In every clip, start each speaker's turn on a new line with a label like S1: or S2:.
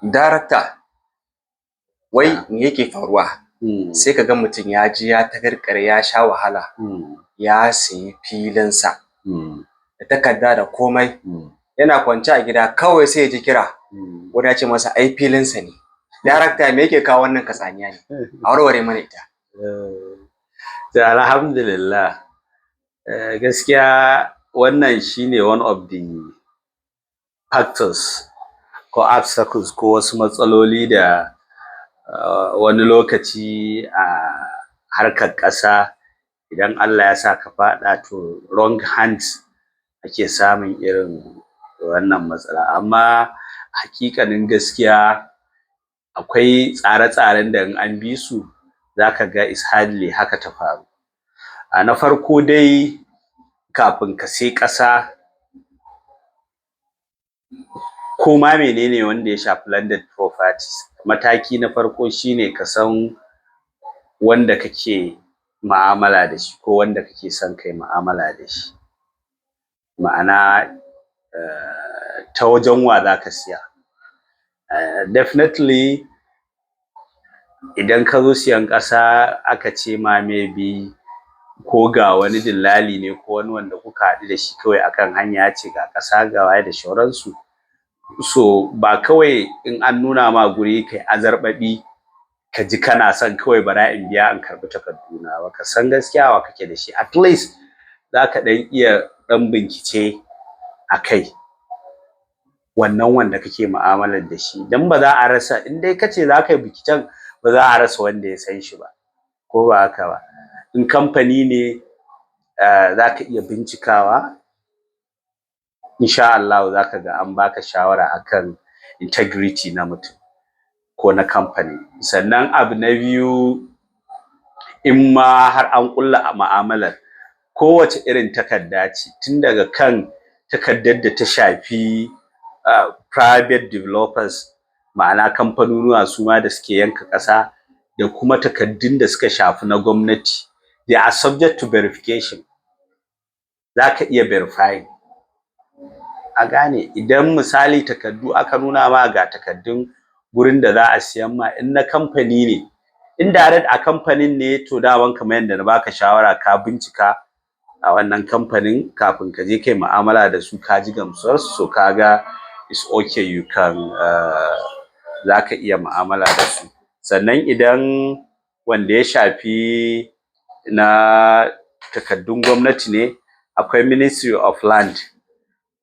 S1: Darakta, wai me yake faruwa? Sai kaga mutum ya je ya taƙarƙare, ya sha wahala, ya sayi filinsa da takarda da komai, yana kwance a gida kawai sai ya ji kira, wani ya ce masa ai filinsa ne. Darakta, me yake kawo wannan katsaniya ne? A warware mana ita.
S2: To, alhamdulillah, gaskiya wannan shine one of the factors ko obstacles ko wasu matsaloli da wani lokaci a harkar ƙasa, idan Allah ya sa ka faɗa to wrong hands, ake samun irin wannan matsala. Amma haƙiƙanin gaskiya, akwai tsare-tsaren da in an bi su, zaka ga is hardly haka ta faru. A na farko dai, kafin ka sai ƙasa ko ma menene wanda ya shafi landed properties, mataki na farko shine ka san wanda kake mu'amala da shi ko wanda kake son kayi mu'amala da shi, ma'ana ta wajen wa zaka siya. Definitely, idan ka zo siyan ƙasa, aka ce ma maybe ko ga wani dillali ne ko wani wanda kuka haɗu da shi kawai akan hanya, yace ga ƙasa, ga waye da shauransu, so ba kawai in an nuna ma guri kai azarɓaɓi kaji kana son kawai bara in biya in karɓi takardu na ba. Ka san gaskiya wa kake da shi. At least zaka ɗan iya ɗan bincike a kai wannan wanda kake mu'amalar da shi, dan ba za a rasa, in dai kace zaka yi binciken, ba za a rasa wanda ya san shi ba, ko ba haka ba? In kamfani ne, zaka iya bincikawa, insha Allahu zaka ga an baka shawara akan integrity na mutum ko na kamfani. Sannan abu na biyu, in ma har an ƙulla mu'amalar, kowace irin takarda ce, tun daga kan takardar da ta shafi private developers, ma'ana kamfanonuwa suma da suke yanka ƙasa, da kuma takardun da suka shafi na gwamnati, they are subject to verification. Zaka iya verifying a gane. Idan misali takardu aka nuna ma, ga takardun gurin da za a siyan ma, in na kamfani ne, in direct a kamfanin ne, to daman kamar yanda na baka shawara, ka bincika a wannan kamfanin kafin kaje kayi mu'amala da su, ka ji gamsuwar su, so kaga is okay, you can zaka iya mu'amala da su. Sannan idan wanda ya shafi na takardun gwamnati ne, akwai Ministry of Land,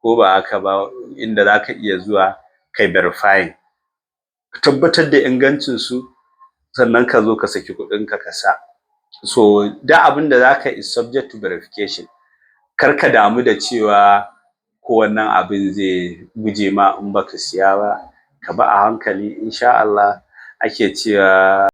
S2: ko ba haka ba, inda zaka iya zuwa kayi verifying, ka tabbatar da ingancin su, sannan ka zo ka saki kuɗin ka, ka sa. So duk abunda zaka yi is subject to verification. Kar ka damu da cewa ko wannan abin zai guje ma in baka siya ba. Ka bi a hankali, insha Allah ake cewa.